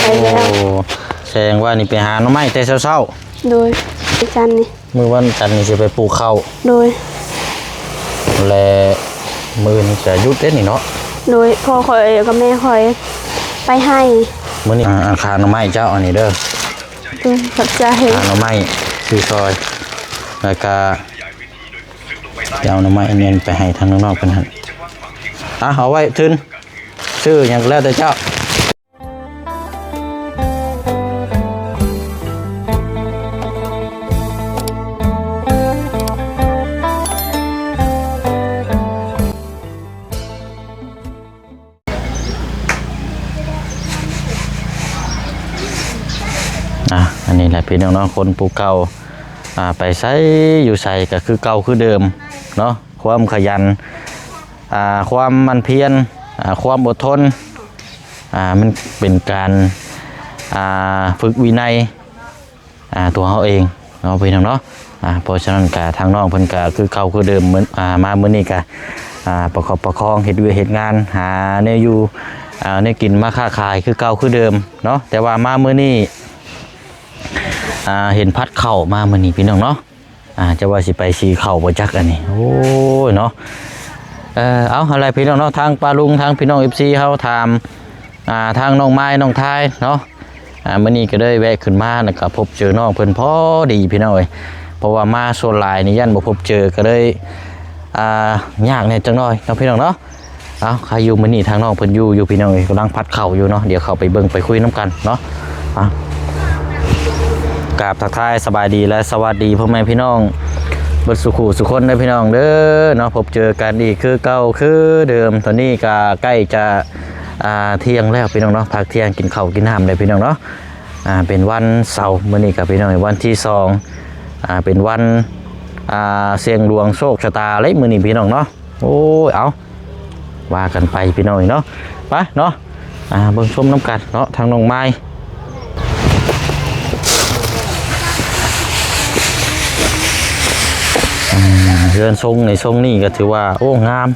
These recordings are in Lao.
ໄປແລ້ວ. ໂອ້ ແສດງວ່ານີ້ໄປຫາໜໍ່ໄມ້ແຕ່ເຊົ້າໆ. ໂດຍ ວັນຈັນນີ້ ມື້ວັນຈັນນີ້ຊິໄປປູກເຂົ້າ. ໂດຍ ແລະ ມື້ອື່ນກະຢຸດເດ້ນີ້ເນາະ. ໂດຍ ພໍ່ຂ້ອຍກັບແມ່ຂ້ອຍໄປໄຮ່. ມື້ນີ້ ອ່າ ຂ້າໜໍ່ໄມ້ເຈົ້າອັນນີ້ເດີ. ໂດຍ ຂອບໃຈ. ຂ້າໜໍ່ໄມ້ຊື້ຊ່ອຍ ແລ້ວກະ ໄປເອົາໜໍ່ໄມ້ອັນນີ້ໄປໃຫ້ທາງນ້ອງໆເພິ່ນຫັ້ນ. ອ່ະ ເອົາໄວ້ທຶນ ຊື້ຫຍັງກໍແລ້ວແຕ່ເຈົ້າ. ອ່ະ ອັນນີ້ແຫຼະພີ່ນ້ອງເນາະ ຄົນຜູ້ເກົ່າ ອ່າ ໄປໃສຢູ່ໃສກໍຄືເກົ່າຄືເດີມເນາະ. ຄວາມຂະຫຍັນ ອ່າ ຄວາມໝັ່ນພຽນ ອ່າ ຄວາມອົດທົນ ອ່າ ມັນເປັນການ ອ່າ ຝຶກວິໄນ ອ່າ ຕົວເຮົາເອງເນາະ ພີ່ນ້ອງເນາະ. ອ່າ ເພາະສະນັ້ນກະທາງນ້ອງເພິ່ນກະຄືເກົ່າຄືເດີມ ມື້ ອ່າ ມາມື້ນີ້ກະ ອ່າ ປະຄັບປະຄອງເຮັດວຽກເຮັດງານ ຫາແນວຢູ່ ອ່າ ແນວກິນມາຄ້າຂາຍຄືເກົ່າຄືເດີມເນາະ. ແຕ່ວ່າມາມື້ນີ້ ອ່າ ເຫັນພັດເຂົ້າມາມື້ນີ້ ພີ່ນ້ອງເນາະ. ອ່າ ຈະວ່າຊິໄປສີເຂົ້າບໍ່ຈັກອັນນີ້ ໂອ້ຍເນາະ. ເອີ ເອົາ ຫັ້ນແຫຼະພີ່ນ້ອງເນາະ ທາງປ້າລຸງ ທາງພີ່ນ້ອງເອັບຊີເຮົາຖາມ ອ່າ ທາງນ້ອງມາຍ ນ້ອງທາຍເນາະ. ອ່າ ມື້ນີ້ກໍເລີຍແວະຂຶ້ນມາ ແລ້ວກໍພົບເຈີນ້ອງເພິ່ນພໍດີພີ່ນ້ອງເອີຍ ເພາະວ່າມາສ່ວນຫຼາຍນີ້ຢ້ານບໍ່ພົບເຈີ ກໍເລີຍ ອ່າ ຍາກແດ່ຈັກໜ້ອຍເນາະ ພີ່ນ້ອງເນາະ. ເອົາ ໃຄຢູ່ ມື້ນີ້ທາງນ້ອງເພິ່ນຢູ່ຢູ່ ພີ່ນ້ອງເອີຍ ກຳລັງພັດເຂົ້າຢູ່ເນາະ. ດຽວເຂົ້າໄປເບິ່ງໄປຄຸຍນຳກັນເນາະ. ເອົາ ກາບທັກທາຍສະບາຍດີ ແລະ ສະຫວັດດີພໍ່ແມ່ພີ່ນ້ອງເບິດສູ່ຄູ່ສູ່ຄົນເດີ ພີ່ນ້ອງເດີເນາະ. ພົບເຈີກັນອີກຄືເກົ່າຄືເດີມ. ຕອນນີ້ກະໃກ້ຈະ ອ່າ ທ່ຽງແລ້ວ ພີ່ນ້ອງເນາະ ພັກທ່ຽງກິນເຂົ້າກິນນ້ຳແລ້ວ ພີ່ນ້ອງເນາະ. ອ່າ ເປັນວັນເສົາ ມື້ນີ້ກະ ພີ່ນ້ອງ ວັນທີສອງ ອ່າ ເປັນວັນ ອ່າ ສ່ຽງດວງໂຊກຊະຕາເລີຍມື້ນີ້ ພີ່ນ້ອງເນາະ. ໂອ້ຍ ເອົາ ວ່າກັນໄປພີ່ນ້ອງເນາະ. ໄປເນາະ ອ່າ ເບິ່ງຊົມນຳກັນເນາະ ທາງນ້ອງມາຍ. ອ່າ ເຮືອນຊົງໃນຊົງນີ້ກໍຖືວ່າ ໂອ້ ງາມ.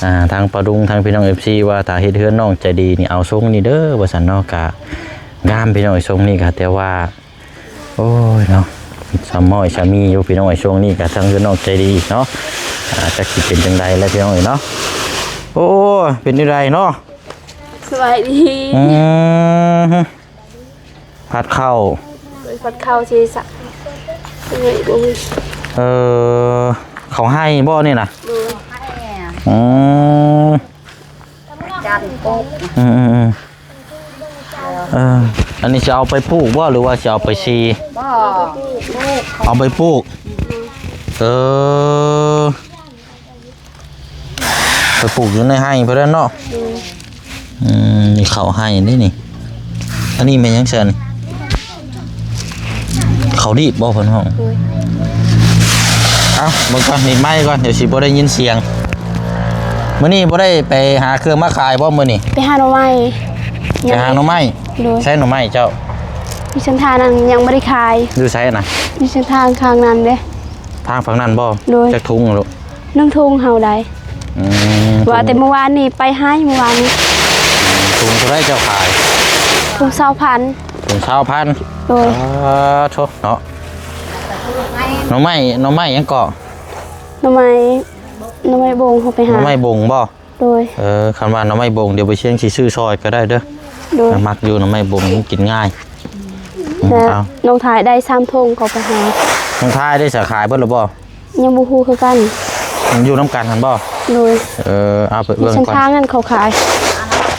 ອ່າ ທາງປ້າລຸງ ທາງພີ່ນ້ອງເອັບຊີວ່າ ຖ້າເຮັດເຮືອນນ້ອງໃຈດີນີ້ ເອົາຊົງນີ້ເດີ ວ່າຊັ້ນເນາະ. ກະງາມພີ່ນ້ອງ ຊົງນີ້ກະ ແຕ່ວ່າ ໂອ້ຍເນາະ ຊຳໝ້ອຍຊຳມີຢູ່ພີ່ນ້ອງເອີຍ. ຊ່ວງນີ້ກະທາງເຮືອນນ້ອງໃຈດີເນາະ ອ່າ ຈັກຊິເປັນຈັ່ງໃດແຫຼະພີ່ນ້ອງເອີຍເນາະ. ໂອ້ຍ ເປັນຈັ່ງໃດເນາະ? ສະບາຍດີ. ອືມ ພັດເຂົ້າ ເອີ ພັດເຂົ້າຊິສະ ເອີ ເຂົ້າໄຮ່ບໍ່ນີ້ນະ? ໂດຍ ອືມ ຈັນປົກ ອືມໆໆ ເອີ ອັນນີ້ຊິເອົາໄປປູກບໍ່ ຫຼືວ່າຊິເອົາໄປສີ? ບໍ່ ເອົາໄປປູກ ເອີ ໄປປູກຢູ່ໃນໄຮ່ພຸ້ນແຫຼະເນາະ. ອືມ ນີ້ເຂົ້າໄຮ່ເດ້ນີ້. ອັນນີ້ແມ່ນຫຍັງຊັ້ນ? ເຂົ້າດີບບໍ່ເພິ່ນຮ້ອງ? ໂດຍ ເອົ້າ ເບິ່ງກ່ອນ ນີ້ໄມກ່ອນ ດຽວຊິບໍ່ໄດ້ຍິນສຽງ. ມື້ນີ້ບໍ່ໄດ້ໄປຫາເຄື່ອງມາຂາຍບໍ່ມື້ນີ້? ໄປຫາໜໍ່ໄມ້. ໄປຫາໜໍ່ໄມ້? ໂດຍ ໃຊ້ໜໍ່ໄມ້ເຈົ້າ? ຢູ່ເສັ້ນທາງນັ້ນຍັງບໍ່ໄດ້ຂາຍ. ຢູ່ໃສນະ? ຢູ່ເສັ້ນທາງຂ້າງນັ້ນເດ້. ທາງຝັ່ງນັ້ນບໍ່? ໂດຍ ຈັກຖົງລູກ? ໜຶ່ງຖົງເຮົາໄດ້. ອືມ ວ່າແຕ່ມື້ວານນີ້ໄປໃຫ້ ມື້ວານນີ້. ອືມ ຖົງເທົ່າໃດເຈົ້າຂາຍ? ຖົງຊາວພັນ. ຖົງຊາວພັນ? ໂດຍ ອາ ໂທ້ເນາະ. ໜໍ່ໄມ້ ໜໍ່ໄມ້ຫຍັງເກາະ? ໜໍ່ໄມ້ ໜໍ່ໄມ້ບົງ ເຮົາໄປຫາ ໜໍ່ໄມ້ບົງບໍ່? ໂດຍ ເອີ ຄັນວ່າໜໍ່ໄມ້ບົງ ດຽວບໍ່ຊຽງຊິຊື້ຊ່ອຍກໍໄດ້ເດີ. ໂດຍ ມັກຢູ່ໜໍ່ໄມ້ບົງ ມັນກິນງ່າຍ. ແລ້ວ ເອົ້າ ນ້ອງທາຍໄດ້ສາມຖົງ ເຂົາໄປຫາ. ນ້ອງທາຍໄດ້ສາຂາຍເບິດແລ້ວບໍ່? ຍັງບໍ່ຮູ້ຄືກັນ. ມັນຢູ່ນຳກັນຫັ້ນບໍ່? ໂດຍ ເອີ ເອົາໄປເບິ່ງກ່ອນ ທາງນັ້ນເຂົາຂາຍ.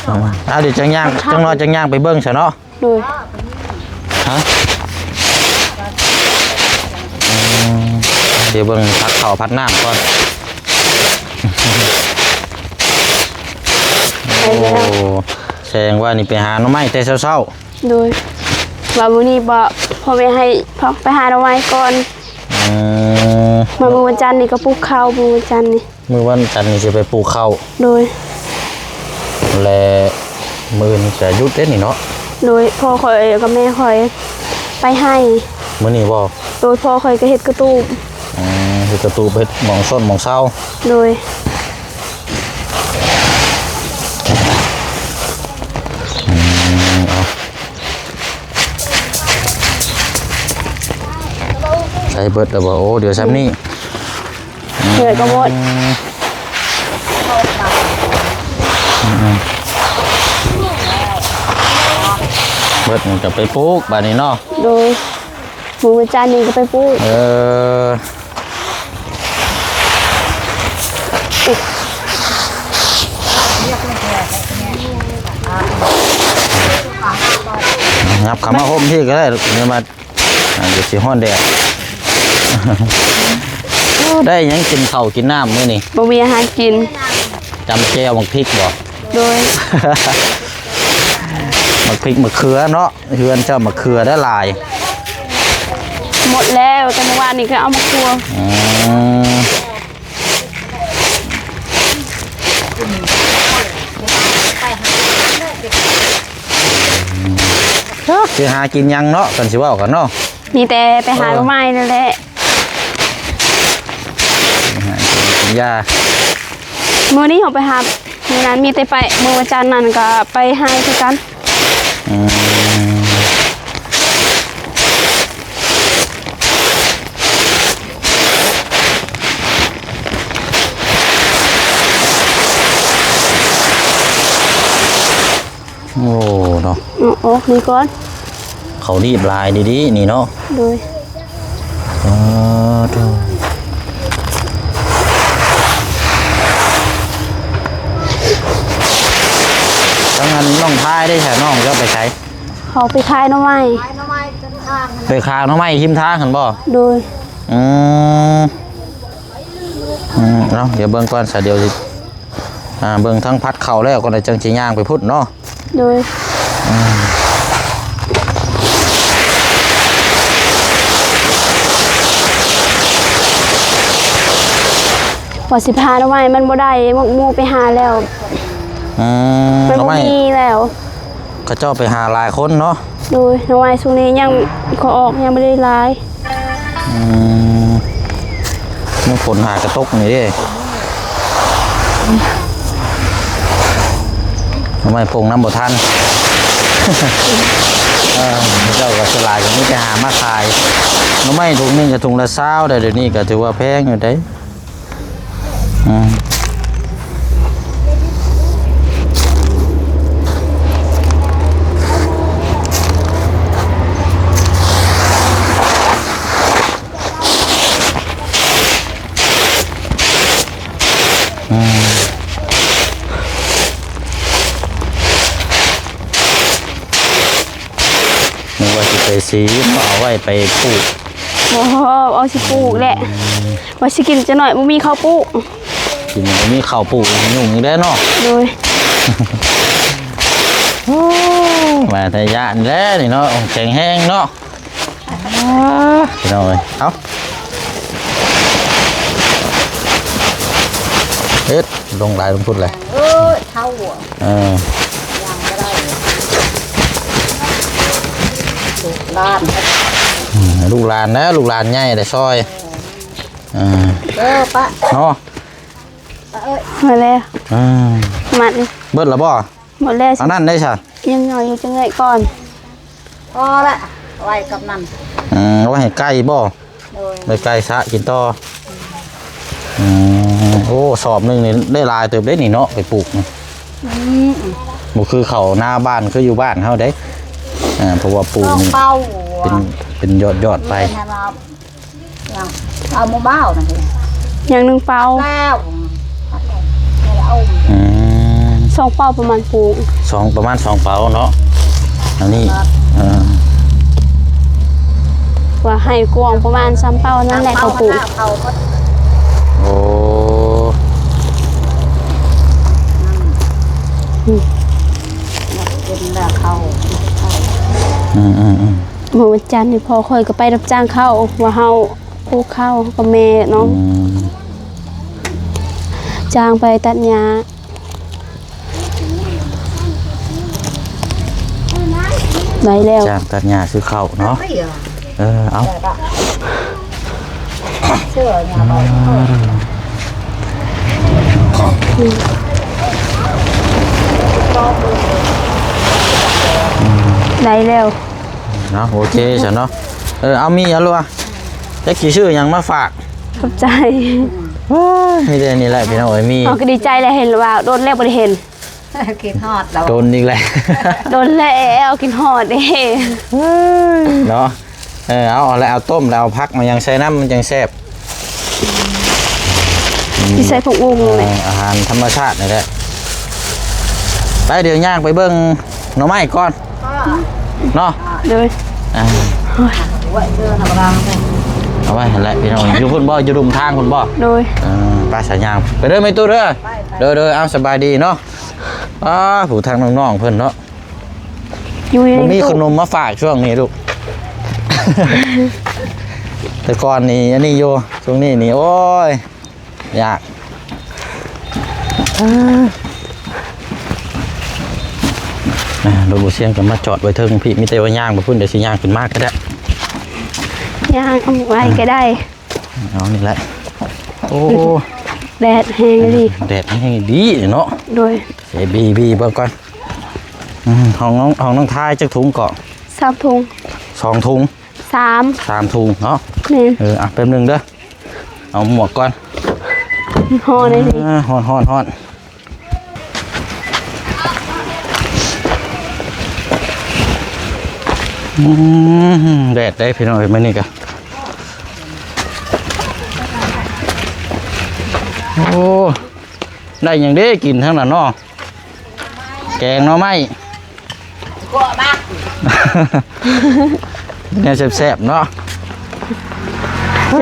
ເອົາ ດຽວຈັ່ງຍ່າງ ຈັ່ງນ້ອຍຈັ່ງຍ່າງໄປເບິ່ງຊະເນາະ. ໂດຍ ຮະ ອືມ ດຽວເບິ່ງພັດເຂົ້າພັດນ້ຳກ່ອນ. ໂອ້ ແສດງວ່ານີ້ໄປຫາໜໍ່ໄມ້ແຕ່ເຊົ້າໆ. ໂດຍ ວ່າມື້ນີ້ບໍ່ ພໍ່ແມ່ໃຫ້ ພໍ່ ໄປຫາໜໍ່ໄມ້ກ່ອນ. ອືມ ມາມື້ວັນຈັນນີ້ກໍປູກເຂົ້າ ມື້ວັນຈັນນີ້. ມື້ວັນຈັນນີ້ຊິໄປປູກເຂົ້າ. ໂດຍ ແລະ ມື້ອື່ນກະຢຸດເດ້ນີ້ເນາະ. ໂດຍ ພໍ່ຂ້ອຍກັບແມ່ຂ້ອຍໄປໄຮ່. ມື້ນີ້ບໍ່? ໂດຍ ພໍ່ຂ້ອຍກໍເຮັດກະຕູບ. ອືມ ເຮັດກະຕູບ ເຮັດໝ່ອງຊົນໝ່ອງເຊົາ. ໂດຍ ໄດ້ເບິດແລ້ວບໍ່? ໂອ້ ເຫຼືອຊ່ຳນີ້ ເຫຼືອກໍໝົດ ອືມ ເບິດມັນກໍໄປປູກບາດນີ້ເນາະ. ໂດຍ ມື້ວັນຈັນນີ້ກໍໄປປູກ ເອີ ຫຍັບເຂົ້າມາຮົ່ມພີ້ກໍໄດ້ ຢ່າມາ ອ່າ ດຽວຊິຮ້ອນແດດ ໄດ້ຫຍັງກິນເຂົ້າກິນນ້ຳມື້ນີ້? ບໍ່ມີອາຫານກິນ ຈຳແຈ່ວໝາກພິກບໍ່? ໂດຍ ໝາກພິກໝາກເຂືອເນາະ ເຮືອນເຈົ້າໝາກເຂືອໄດ້ຫຼາຍ ໝົດແລ້ວ ແຕ່ມື້ວານນີ້ກໍເອົາມາຄົວ ອືມ ຈັກຊິຫາກິນຫຍັງເນາະ ຄັນຊິເວົ້າກັນເນາະ ມີແຕ່ໄປຫາ ເອີ ໜໍ່ໄມ້ນັ້ນແຫຼະ ໄປຫາກິນຢາ ມື້ນີ້ເຮົາໄປຫາ ມື້ນັ້ນມີແຕ່ໄປ ມື້ວັນຈັນນັ້ນກໍໄປຫາຄືກັນ ອືມ ໂອ້ ເນາະ ເອົາອອກນີ້ກ່ອນ ເຂົາລີບຫຼາຍດີໆ ນີ້ເນາະ ໂດຍ ອໍ ໂທ້ ທາງນັ້ນນ້ອງພາຍເດ້ ຊະ ນ້ອງເຈົ້າໄປໃສ? ເຂົາໄປຂາຍໜໍ່ໄມ້ ໄປຂາຍໜໍ່ໄມ້ຮິມທາງຫັ້ນບໍ່? ໂດຍ ອືມ ອືມ ເອົາ ດຽວເບິ່ງກ່ອນຊະ ດຽວຊິ ອ່າ ເບິ່ງທາງພັດເຂົ້າແລ້ວກ່ອນ ແລ້ວຈັ່ງຊິຍ່າງໄປພຸ້ນເນາະ ໂດຍ ອືມ ວ່າຊິໄປຫາໜໍ່ໄມ້ມັນບໍ່ໄດ້ ໝູ່ໄປຫາແລ້ວ ອືມ ມັນບໍ່ມີແລ້ວ ເຂົາເຈົ້າໄປຫາຫຼາຍຄົນເນາະ ໂດຍ ໜໍ່ໄມ້ຊ່ວງນີ້ຍັງ ເຂົາອອກຍັງບໍ່ໄດ້ຫຼາຍ ອືມ ຍັງຝົນຫາກະຕົກນີ້ເດ້ ໜໍ່ໄມ້ປົ່ງນຳບໍ່ທັນ ເອີ ເຂົາເຈົ້າກໍສ່ວນຫຼາຍກໍມີແຕ່ຫາມາຂາຍ ໜໍ່ໄມ້ຖົງໜຶ່ງກໍຖົງລະຊາວໄດ໋ ດຽວນີ້ກໍຖືວ່າແພງຢູ່ໄດ໋. ອືມ ອືມ ນຶກວ່າຊິໄປສີ ເອົາໄວ້ໄປປູກ ບໍ່ ເອົາຊິປູກແຫຼະ ອືມ ວ່າຊິກິນຈັກໜ້ອຍ ບໍ່ມີເຂົ້າປູກ ກິນບໍ່ມີເຂົ້າປູກ ຫຍຸ້ງຢູ່ເດ້ເນາະ ໂດຍ ໂອ້ ມາແຕ່ຢ້ານແຫຼະນີ້ເນາະ ແຂງແຮງເນາະ ອ່າ ພີ່ນ້ອງເອີຍ ເອົາ ເຮັດ ລົງຫຼາຍລົງພຸ້ນແຫຼະ ເອີ ເຖົ້າ ເອີ ຍ່າງບໍ່ໄດ້ ລູກຫຼານ ອືມ ລູກຫຼານນະ ລູກຫຼານໃຫຍ່ໄດ້ຊ່ອຍ ເອີ ເອີ ປະ ເນາະ ປະເອີຍ ໝົດແລ້ວ ອືມ ມັດນີ້ ເບິດແລ້ວບໍ່? ໝົດແລ້ວ ອັນນັ້ນໄດ້ຊະ ຍັງໜ້ອຍຢູ່ ຈັ່ງເອີຍກ່ອນ ພໍລະ ໄວ້ກັບນັ້ນ ອືມ ເອົາໄວ້ໃຫ້ໄກ່ບໍ່? ໂດຍ ໄວ້ໄກ່ຊະກິນຕໍ່ ອືມ ໂອ້ ສອບໜຶ່ງນີ້ໄດ້ຫຼາຍເຕີບເດ້ນີ້ເນາະ ໄປປູກນີ້ ອືມ ບໍ່ຄືເຂົ້ານາບ້ານ ຄືຢູ່ບ້ານເຮົາເດ້ ອ່າ ເພາະວ່າປູກນີ້ ເປັນ ເປັນຍອດໆໄປ ເອົາໝູ່ບ່າວນັ້ນເດ້ ຢ່າງໜຶ່ງເປົາ ແລ້ວ ອືມ ສອງເປົາປະມານປູກ ສອງ ປະມານສອງເປົາເນາະ ອັນນີ້ ເອີ ວ່າໃຫ້ກວ້າງປະມານສາມເປົານັ້ນແຫຼະ ເຂົ້າປູກ ໂອ້ ອືມ ເປັນແລ້ວເຂົ້າ ອືມໆ ມື້ວັນຈັນນີ້ພໍ່ຂ້ອຍກໍໄປຮັບຈ້າງເຂົ້າ ວ່າເຮົາປູກເຂົ້າກັບແມ່ເນາະ ອືມ ຈ້າງໄປຕັດຫຍ້າ ໄດ້ແລ້ວ ຈ້າງຕັດຫຍ້າຊື້ເຂົ້າເນາະ ເອີ ເອົາ ໄດ້ແລ້ວ ເນາະ ໂອເຄຊັ້ນເນາະ ເອີ ເອົາມີຫຍັງລູກອະ? ຈັກຊິຊື້ຫຍັງມາຝາກ. ຂອບໃຈ. ໂອ້ຍ ມີແຕ່ນີ້ແຫຼະພີ່ນ້ອງເອີຍ ມີ ເຮົາກໍດີໃຈແຫຼະ ເຫັນວ່າດົນແລ້ວບໍ່ໄດ້ເຫັນ. ຄິດຮອດແລ້ວ ດົນອີກແລ້ວ ດົນແລ້ວ ຄິດຮອດເດ້. ເອີຍ ເນາະ. ເອີ ເອົາ ເອົາແລ້ວ ເອົາຕົ້ມແລ້ວ ເອົາຜັກມາຫຍັງໃສ່ນຳ ມັນຈັ່ງແຊບ. ອືມ ຊິໃສ່ຜັກບຸ້ງ ເອີ ແຫຼະ ອາຫານທຳມະຊາດນີ້ແຫຼະ. ໄປ ດຽວຍ່າງໄປເບິ່ງໜໍ່ໄມ້ກ່ອນເນາະ. ໂດຍ ອ່າ ເອົາໄວ້ຫັ້ນແຫຼະພີ່ນ້ອງ. ຢູ່ພຸ້ນບໍ່? ຢູ່ລຸ່ມທາງພຸ້ນບໍ່? ໂດຍ ເອີ ໄປສາຍຍາງ ໄປເດີແມ່ຕູ້ເດີ. ໂດຍ ໂດຍ ເອົາ ສະບາຍດີເນາະ. ອ້າ ຜູ້ທາງນ້ອງໆເພິ່ນເນາະ. ຢູ່ໃນຕູ້ ບໍ່ມີຂະໜົມມາຝາກຊ່ວງນີ້ລູກ. ແຕ່ກ່ອນນີ້ອັນນີ້ຢູ່ ຊ່ວງນີ້ນີ້ ໂອ້ຍ ຍາກ. ອ່າ ລົດບໍ່ສຽງກໍມາຈອດໄວ້ເທິງພີ້ ມີແຕ່ວ່າຍ່າງໄປພຸ້ນ ດຽວຊິຍ່າງຂຶ້ນມາກໍໄດ້. ຍ່າງເອົາໄວ້ກໍໄດ້. ເອົານີ້ແຫຼະ. ໂອ້ ແດດແຮງອີ່ຫຼີ ແດດແຮງອີ່ຫຼີເນາະ. ໂດຍ ເອ ບີ ບີເບິ່ງກ່ອນ. ອືມ ຂອງນ້ອງ ຂອງນ້ອງທາຍຈັກຖົງເກາະ? ສາມຖົງ. ສອງຖົງ. ສາມ ສາມຖົງເນາະ. ແມ່ນ. ເອີ ອ່ະ ແປັບໜຶ່ງເດີ ເອົາໝວກກ່ອນ. ຮ້ອນເດ້. ເອີ ຮ້ອນ ຮ້ອນ ຮ້ອນ. ອືມ ແດດເດ້ພີ່ນ້ອງເອີຍ ມື້ນີ້ກະ ໂອ້ ໄດ້ຫຍັງເດ້ກິນທາງນັ້ນເນາະ? ແກງໜໍ່ໄມ້ ແນວແຊບໆເນາະ.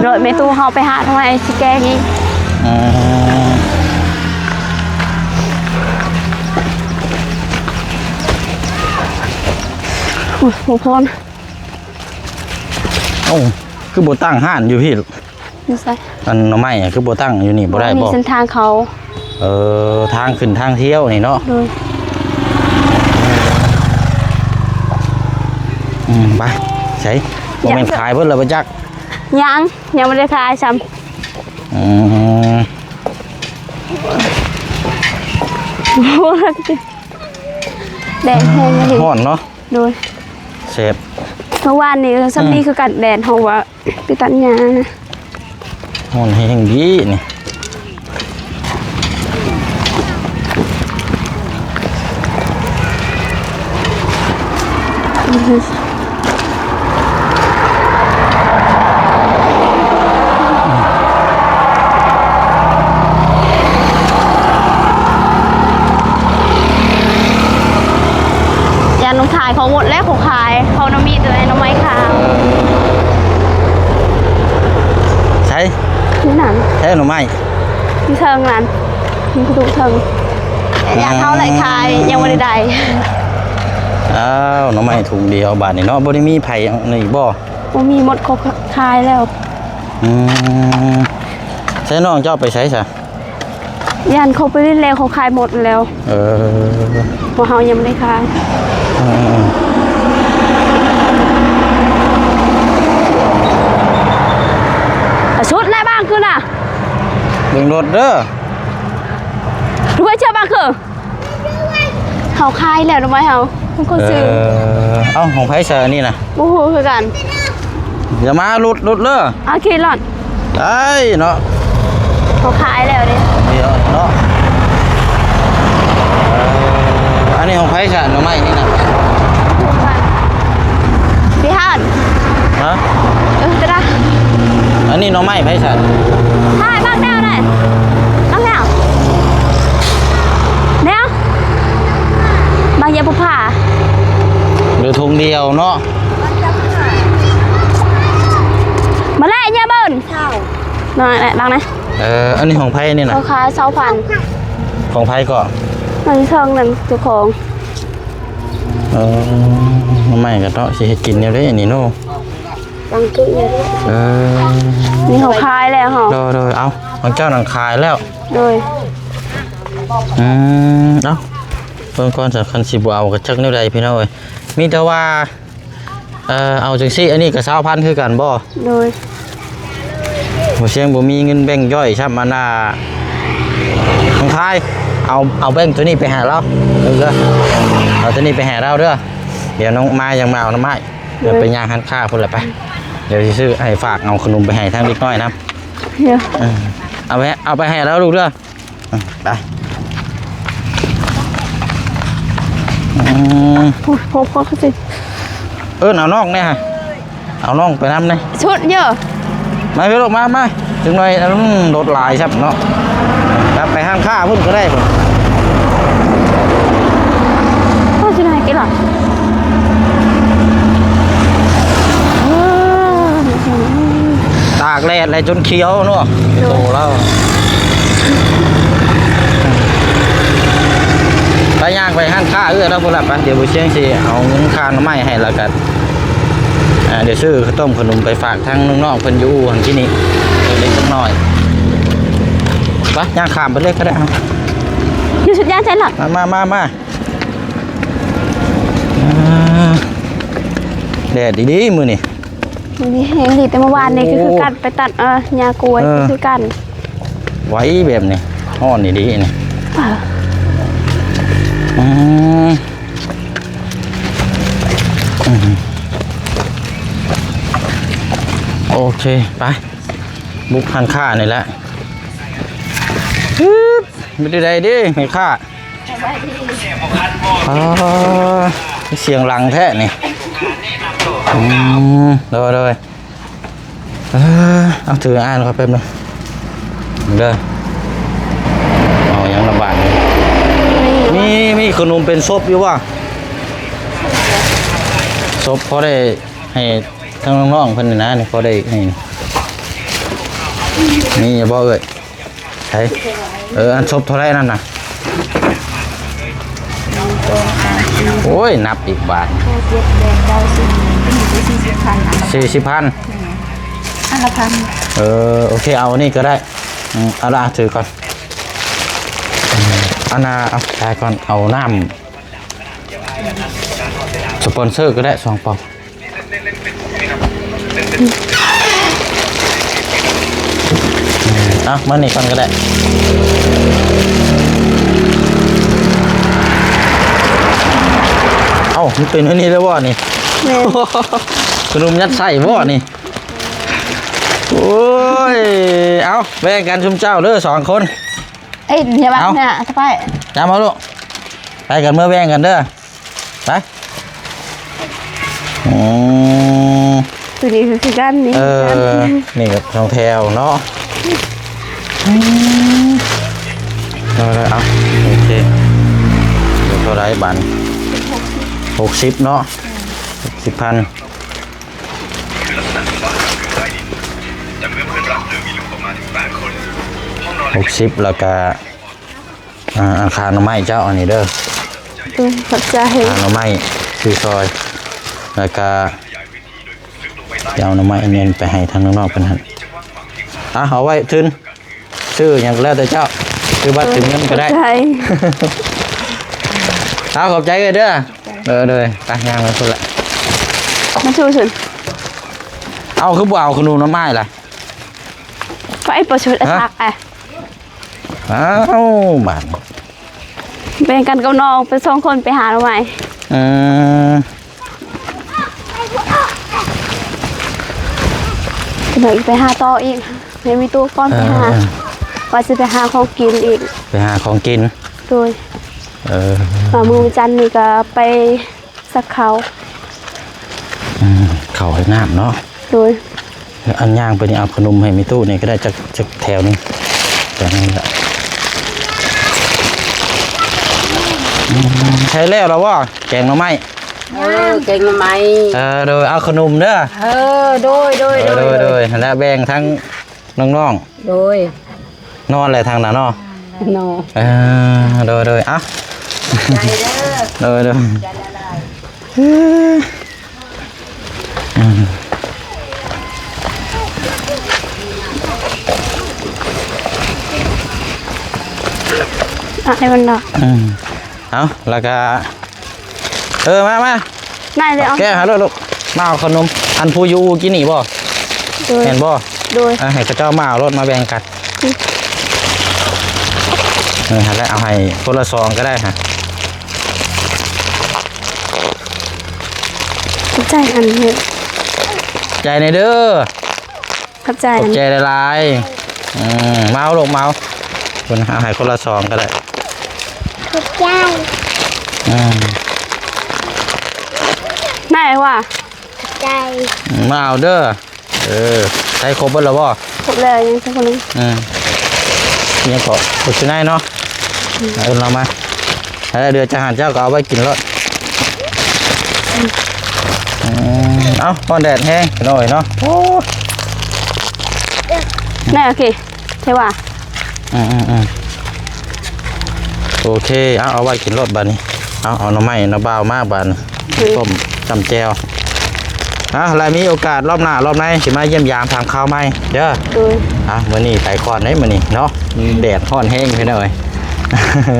ໂດຍ ແມ່ຕູ້ເຮົາໄປຫາໜໍ່ໄມ້ຊິແກງອີກ. ອືມ ໂອ້ຍ ບໍ່ພໍນະ. ເອົ້າ ຄືບໍ່ຕັ້ງຮ້ານຢູ່ພີ້? ຢູ່ໃສ? ອັນໜໍ່ໄມ້ ຄືບໍ່ຕັ້ງຢູ່ນີ້ບໍ່ໄດ້ບໍ່? ມີເສັ້ນທາງເຂົາ. ເອີ ທາງຂຶ້ນທາງທ່ຽວນີ້ເນາະ. ໂດຍ ອືມ ໄປ ໃສ ບໍ່ແມ່ນຂາຍເບິດແລ້ວບໍ່ຈັກ? ຍັງ ຍັງບໍ່ໄດ້ຂາຍຊ້ຳ. ອືມ ແດດແຮງອີ່ຫຼີ ຮ້ອນເນາະ. ໂດຍ ແຊບ. ເມື່ອວານນີ້ ເອີ ສ່ຳນີ້ ອືມ ຄືກັນ ແດດ ເຮົາວ່າ ໄປຕັດຫຍ້ານະ. ຮ້ອນແຮງດີນີ້. ຢ້ານນ້ອງທາຍເຂົາໝົດແລ້ວ ເຂົາຂາຍ ເຂົານຳມີແຕ່ໜໍ່ໄມ້ຂາວ. ໃສ? ຢູ່ນັ້ນ. ໃສໜໍ່ໄມ້? ຢູ່ເທິງນັ້ນ ມີກະດູກເທິງ. ຢ້ານເຮົາໄຫຼຂາຍ ຍັງບໍ່ໄດ້ໄດ້. ອ້າວ ໜໍ່ໄມ້ຖົງດຽວບາດນີ້ເນາະ. ບໍ່ໄດ້ມີໃຜນີ້ບໍ່? ບໍ່ມີ ໝົດ ເຂົາຂາຍແລ້ວ. ອືມ ໃສ ນ້ອງເຈົ້າໄປໃສຊະ? ຢ້ານເຂົາໄປຫຼິ້ນແລ້ວ ເຂົາຂາຍໝົດແລ້ວ. ເອີ ພວກເຮົາຍັງບໍ່ໄດ້ຂາຍ. ເອີ ສຸດແລ້ວບາງຄືນນະ. ເບິ່ງລົດເດີ ດ້ວຍເທື່ອບາງຄື. ເຮົາຂາຍແລ້ວນະໄວ້ເຮົາ ເພິ່ນກໍຊື້. ເອີ ເອົ້າ ຂອງໃຜຊະອັນນີ້ນະ? ບໍ່ຮູ້ຄືກັນ. ຢ່າມາຫຼຸດ ຫຼຸດເດີ. ໂອເຄ ລອດ. ໄດ້ເນາະ ເຂົາຂາຍແລ້ວເດ້. ດຽວເນາະ. ເອີ ອັນນີ້ຂອງໃຜຊະ ໜໍ່ໄມ້ນີ້ນະ? ພີ່ຫານ. ຮະ? ເອີ ຕະດາ. ອັນນີ້ໜໍ່ໄມ້ໃຜຊະ? ຫາຍບາງແນວໄດ໋ ບາງແນວ ແນວ ບາງຢາຜູ້ພາ. ເຫຼືອຖົງດຽວເນາະ. ມາແລ້ວ ຍາເບິ່ນ ເຊົາ ມາແລ້ວ ບາງນະ. ເອີ ອັນນີ້ຂອງໃຜນີ້ນະ? ເຂົາຂາຍຊາວພັນ. ຂອງໃຜເກາະ? ມັນຊ່ອງນັ້ນເຈົ້າຂອງ. ເອີ ໜໍ່ໄມ້ກະເນາະ ຊິເຮັດກິນແນວໃດນີ້ເນາະ? ບາງຈຸດນີ້. ເອີ ນີ້ເຂົາຂາຍແລ້ວເຮົາ. ໂດຍ ໂດຍ ເອົ້າ ຂອງເຈົ້ານັ້ນຂາຍແລ້ວ. ໂດຍ ອືມ ເອົ້າ ເບິ່ງກ່ອນຊະ ຄັນຊິບໍ່ເອົາກະຈັກແນວໃດພີ່ນ້ອງເອີຍ. ມີແຕ່ວ່າ ເອີ ເອົາຈັ່ງຊີ້ ອັນນີ້ກະຊາວພັນຄືກັນບໍ່? ໂດຍ ບໍ່ ສຽງບໍ່ມີເງິນແບ່ງຍ່ອຍຊ້ຳ. ອັນນ່າ ນ້ອງທາຍ ເອົາ ເອົາແບ່ງໂຕນີ້ໄປໃຫ້ລາວເດີ ເອົາໂຕນີ້ໄປໃຫ້ລາວເດີ. ດຽວນ້ອງມາຍັງມາເອົານຳອ້າຍ. ດຽວໄປຍ່າງຮ້ານຄ້າພຸ້ນແຫຼະໄປ. ດຽວຊິຊື້ໃຫ້ ຝາກເອົາຂະໜົມໄປໃຫ້ທາງເດັກນ້ອຍນຳ. ເອີ ເອົາໄປ ເອົາໄປໃຫ້ລາວລູກເດີ. ໄປ ອືມ ໂອ້ ພໍ່ ພໍ່ເຂົາຊິ ເອີ້ນເອົານ້ອງແດ່ ເອົານ້ອງໄປນຳແດ່. ຊຸດເຢີ ມາພີ່ລູກ ມາ ມາ ຈັກໜ່ອຍ ອືມ ລົດຫຼາຍຊ້ຳເນາະ. ກັບໄປຮ້ານຄ້າພຸ້ນກໍໄດ້ພຸ້ນ. ໂອ້ ຊິໄດ້ກິນລະ ຕາກແດດແລ້ວຈົນຂຽວເນາະ ໂຕລາວ. ໄປ ຍ່າງໄປຮ້ານຄ້າເອື້ອນຳພຸ້ນລະ ໄປ ດຽວບໍ່ຊຽງຊິເອົາເງິນຄ່າໜໍ່ໄມ້ໃຫ້ ແລ້ວກໍ ອ່າ ດຽວຊື້ເຂົ້າຕົ້ມຂະໜົມໄປຝາກທາງນ້ອງໆເພິ່ນຢູ່ຫັ້ນທີ່ນີ້ ເລັກໆນ້ອຍໆ. ໄປ ຍ່າງຂ້າມໄປເລີຍກໍໄດ້ ຢູ່ຊຸດຍາງໃສລະ. ມາ ມາ ມາ ມາ ອ່າ ແດດດີໆມື້ນີ້. ມື້ນີ້ແຮງດີ ແຕ່ເມື່ອວານນີ້ ໂອ້ ກໍຄືກັນ ໄປຕັດ ເອີ ຫຍ້າກ້ວຍ ເອີ ກໍຄືກັນ ໄວແບບນີ້ ຮ້ອນດີໆນີ້. ເອີ ອືມ ອືມ ໂອເຄ ໄປ ບຸກຮ້ານຄ້ານີ້ແຫຼະ. ຮຶບ ເປັນໃດເດ້ແມ່ຄ້າ? ສະບາຍດີ. ອໍ ສຽງດັງແທ້ນີ້. ອືມ ໂດຍ ໂດຍ ເອີ ເອົາ ຖືອ່ານຂ້ອຍແປັບໜຶ່ງເດີ. ເອົາຫຍັງລະບາດນີ້? ມີ ມີຂະໜົມເປັນສົບຢູ່ບໍ່? ສົບພໍໄດ້ໃຫ້ທາງນ້ອງໆເພິ່ນນີ້ນະ ພໍໄດ້ໃຫ້ ມີຢູ່ບໍ່ເອີຍ? ໃສ ເອີ ອັນສົບເທົ່າໃດນັ້ນນະ? ໂອ້ຍ ນັບອີກບາດ ຫ້າ ເຈັດ ແປດ ເກົ້າ ສິບ ສີ່ສິບພັນ ສີ່ສິບພັນ ອັນລະພັນ. ເອີ ໂອເຄ ເອົາອັນນີ້ກໍໄດ້. ອືມ ເອົາລະ ຖືກ່ອນ. ອັນນ່າ ເອົາ ຈ່າຍກ່ອນ ເອົານ້ຳ ສະປອນເຊີກໍໄດ້ ສອງປອງ. ເອົາ ມານີ້ກ່ອນກໍໄດ້. ເອົ້າ ມັນເປັນອັນນີ້ແລ້ວບໍ່ນີ້? ແມ່ນ ຂະໜົມຍັດໄສ້ບໍ່ນີ້? ໂອ້ຍ ເອົາ ແບ່ງກັນຊຸມເຈົ້າເດີ ສອງຄົນ. ເອີຍ ຢ່າບັງ ເອົາ ເນຍ ສະໄປ ຈຳເອົາລູກ ໄປກັນ ເມືອແບ່ງກັນເດີ ໄປ. ອືມ ໂຕນີ້ຄືກັນນີ້ ເອີ ຄືກັນ ນີ້ກໍສອງແຖວເນາະ. ອືມ ເອົາ ເອົາ ໂອເຄ ເທົ່າໃດບາດນີ້? ຫົກສິບເນາະ ຫົກສິບພັນ. ຫົກສິບ ແລ້ວກະ ອ່າ ອັນຄ່າໜໍ່ໄມ້ເຈົ້າອັນນີ້ເດີ. ໂດຍ ຂອບໃຈ. ຄ່າໜໍ່ໄມ້ຊື້ຊ່ອຍ ແລ້ວກະຈະເອົາໜໍ່ໄມ້ອັນນີ້ໄປໃຫ້ທາງນ້ອງໆເພິ່ນຫັ້ນ. ອ່ະ ເອົາໄວ້ທຶນ ຊື້ຫຍັງກໍແລ້ວແຕ່ເຈົ້າ ຊື້ບັດ ເອີ ເປັນເງິນກໍໄດ້. ຂອບໃຈ ເອົາ ຂອບໃຈເດີ. ເອີ ໂດຍ ໄປ ຍ່າງໄປພຸ້ນລະ ມາສູ່ຊຸນ. ເອົາ ຄືບໍ່ເອົາຂະໜົມນຳອ້າຍລະ? ກໍໄອ້ປະຊຸດ ຮະ? ອາ ເອົາ ບາດນີ້ ແບ່ງກັນກັບນ້ອງ ໄປສອງຄົນໄປຫາໜໍ່ໄມ້. ອືມ ໄປຫາຕໍ່ອີກ ແມ່ນມີຕູ້ກ່ອນໄປຫາ ເອີ ວ່າຊິໄປຫາຂອງກິນອີກ ໄປຫາຂອງກິນ. ໂດຍ ເອີ ວ່າມື້ວັນຈັນນີ້ກໍໄປ ສັກເຂົ້າ ອືມ ເຂົ້າໃຫ້ນ້ຳເນາະ. ໂດຍ ອັນຍ່າງໄປນີ້ ເອົາຂະໜົມໃຫ້ແມ່ຕູ້ນີ້ກໍໄດ້ ຈັກ ຈັກແຖວໜຶ່ງ ແຖວນັ້ນລະ. ອືມ ໃຊ້ແລ້ວລະບໍ່ ແກງໜໍ່ໄມ້? ເອີ ແກງໜໍ່ໄມ້. ເອີ ໂດຍ ເອົາຂະໜົມເດີ. ເອີ ໂດຍ ໂດຍ ເອີ ໂດຍ ໂດຍ ໂດຍ ຫັ້ນແຫຼະ ແບ່ງທັງ ນ້ອງໆ ໂດຍ ນອນແຫຼະທາງນັ້ນເນາະ ນອນ. ເອີ ໂດຍ ໂດຍ ເອົ້າ ໃຈເດີ ໂດຍ ໂດຍ ໃຈຫຼາຍໆ. ອືມ ອ່ະ ໃຫ້ມັນເນາະ ອືມ ເອົ້າ ແລ້ວກະ ເອີ ມາ ມາ ນາຍເລີຍ ເອົາ ແກະຫາໂລດລູກ ມາເອົາຂະໜົມ ອັນຜູ້ຢູ່ອູ່ກິນນີ້ບໍ່? ໂດຍ ແມ່ນບໍ່? ໂດຍ ອ່ະ ໃຫ້ເຂົາເຈົ້າມາເອົາໂລດ ມາແບ່ງກັນ. ອືມ ເອີ ຫັ້ນແຫຼະ ເອົາໃຫ້ຄົນລະຊອງກໍໄດ້ຫະ. ໃຈອັນນີ້ ໃຈແດ່ເດີ. ຂອບໃຈ ຂອບໃຈຫຼາຍໆ. ອືມ ມາເອົາລູກ ມາເອົາ. ເພິ່ນໃຫ້ຄົນລະສອງກໍໄດ້. ຂອບໃຈ. ອືມ ໄດ້ວ່າ ຂອບໃຈ. ມາເອົາເດີ. ເອີ ໃຊ້ຄົບເບິດແລ້ວບໍ່? ຄົບແລ້ວ ຍັງແຕ່ຄົນໜຶ່ງ. ອືມ ຍັງເກາະຄົບຢູ່ໃນເນາະ. ອືມ ເອີ້ນລາວມາ. ໃຫ້ເດືອຈາຫານເຈົ້າກໍເອົາໄວ້ກິນໂລດ. ອືມ ເອົ້າ ຮ້ອນແດດແຮງພີ່ນ້ອງເອີຍເນາະ. ໂອ້ ແນ່ ໂອເຄ ເທວ່າ. ອືມໆໆ ໂອເຄ ເອົາ ເອົາໄວ້ກິນໂລດບາດນີ້. ເອົາ ເອົາໜໍ່ໄມ້ໜໍ່ບ່າວມາບາດນີ້. ອືມ ຕົ້ມຈ້ຳແຈ່ວ. ອ່ະ ແລ້ວມີໂອກາດລອບໜ້າລອບໃນຊິມາຢ້ຽມຢາມຖາມຂ່າວໃໝ່ເດີ. ໂດຍ. ອ່ະ ມື້ນີ້ໄປກ່ອນເດ້ມື້ນີ້ເນາະ. ອືມ ແດດຮ້ອນແຮງພີ່ນ້ອງເອີຍ.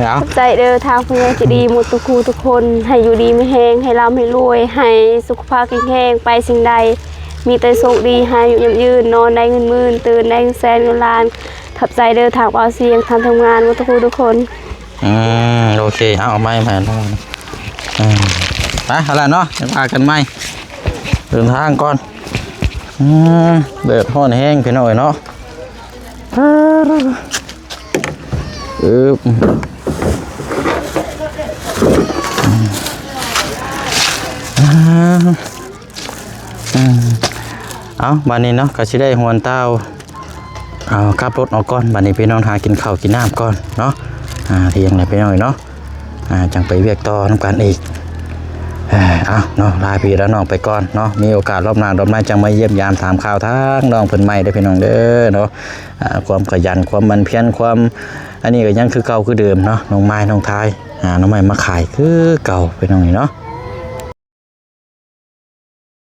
ເອົາ ຂອບໃຈເດີ ທາງຜູ້ໃຫຍ່ໃຈດີໝົດທຸກຜູ້ທຸກຄົນ ໃຫ້ຢູ່ດີມີແຮງ ໃຫ້ລ່ຳໃຫ້ລວຍ ໃຫ້ສຸຂະພາບແຂງແຮງ ໄປສິ່ງໃດມີແຕ່ໂຊກດີ ໃຫ້ອາຍຸໝັ້ນຍືນ ນອນໄດ້ເງິນໝື່ນ ຕື່ນໄດ້ເງິນແສນເງິນລ້ານ. ຂອບໃຈເດີ ທາງບ່າວຊຽງ ທາງທີມງານໝົດທຸກຜູ້ທຸກຄົນ. ອືມ ໂອເຄ ເອົາ ເອົາໃໝ່ ໃໝ່. ອືມ ໄປ ເອົາລະເນາະ ຈະວ່າກັນໃໝ່ ເດີນທາງກ່ອນ. ອືມ ແດດຮ້ອນແຮງພີ່ນ້ອງເອີຍເນາະ. ອຶບ ອືມ ເອົາ ບາດນີ້ເນາະ ກໍຊິໄດ້ຫວນຕ່າວ ເອົາ ຂັບລົດອອກກ່ອນ. ບາດນີ້ພີ່ນ້ອງຫາກິນເຂົ້າກິນນ້ຳກ່ອນເນາະ. ອ່າ ທ່ຽງແລ້ວພີ່ນ້ອງເອີຍເນາະ. ອ່າ ຈັ່ງໄປວຽກຕໍ່ນຳກັນອີກ. ເອີ ເອົາເນາະ ລາພີ່ລານ້ອງໄປກ່ອນເນາະ. ມີໂອກາດລອບໜ້າລອບໃນຈັ່ງມາຢ້ຽມຢາມຖາມຂ່າວທາງນ້ອງເພິ່ນໃໝ່ເດີພີ່ນ້ອງເດີເນາະ. ອ່າ ຄວາມຂະຫຍັນ ຄວາມໝັ່ນພຽນ ຄວາມອັນນີ້ກໍຍັງຄືເກົ່າຄືເດີມເນາະ. ນ້ອງມາຍ ນ້ອງທາຍ ຫາໜໍ່ໄມ້ມາຂາຍຄືເກົ່າພີ່ນ້ອງເອີຍເນາະ.